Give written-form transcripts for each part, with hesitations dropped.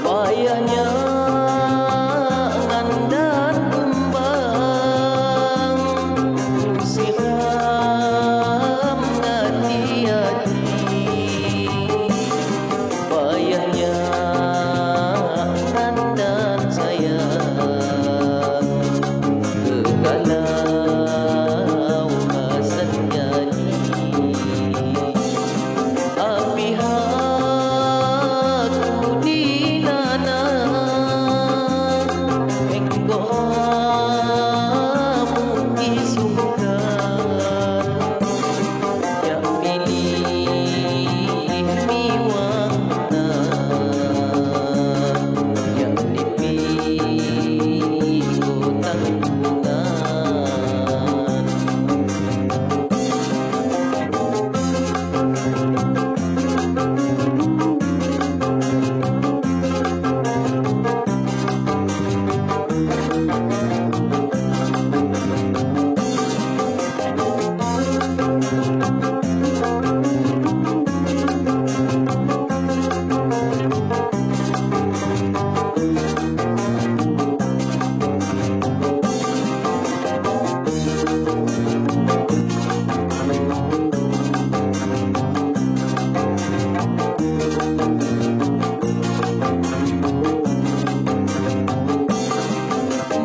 Payahnya ngandan kumbang, siram hati-hati. Payahnya ngandan sayang, kegalau Hasan jadi. Api aku dinana, engkau mungkin sungkan. Yang pilih miwangna, yang dipikul tanggungan.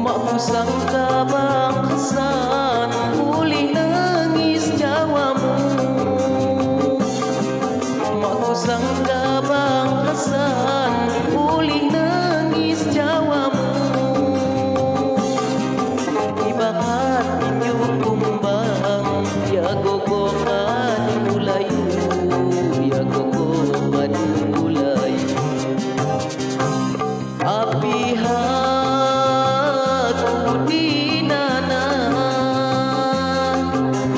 Mak sangka Bang Hasan boleh nangis jawamu. Mak sangka Bang Hasan boleh nangis jawamu. Ibarat tinju kumbang, ya gogoh adu layu, ya gogoh adu layu. Api aku dinana,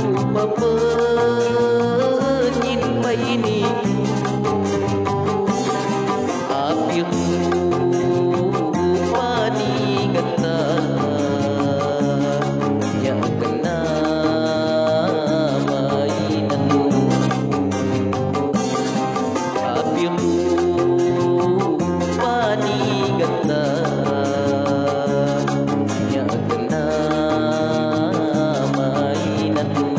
rupa penyimpai ini. Api rupa ni getah, yang kena mainanmu. Api rupa ni getah, yang kena mainanmu.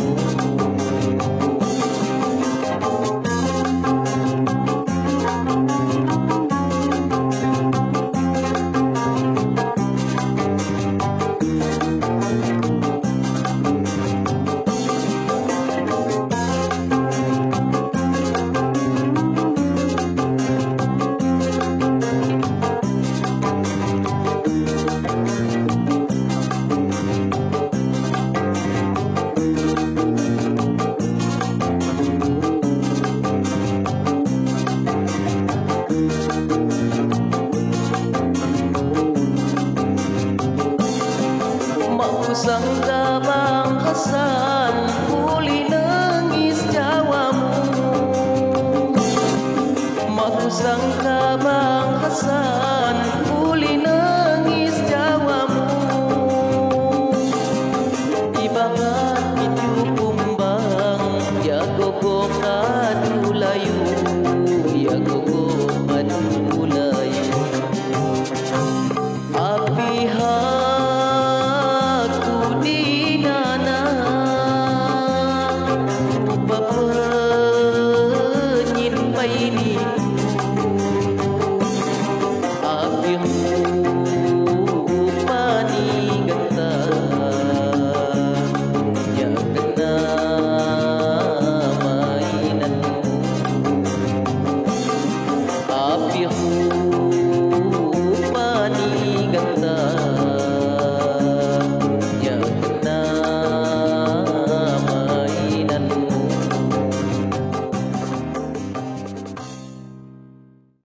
Mak sangka Bang Hasan boleh nangis jawamu. Mak sangka Bang Hasan boleh nangis jawamu. Ibarat tinju kumbang, ya gogoh adu layu,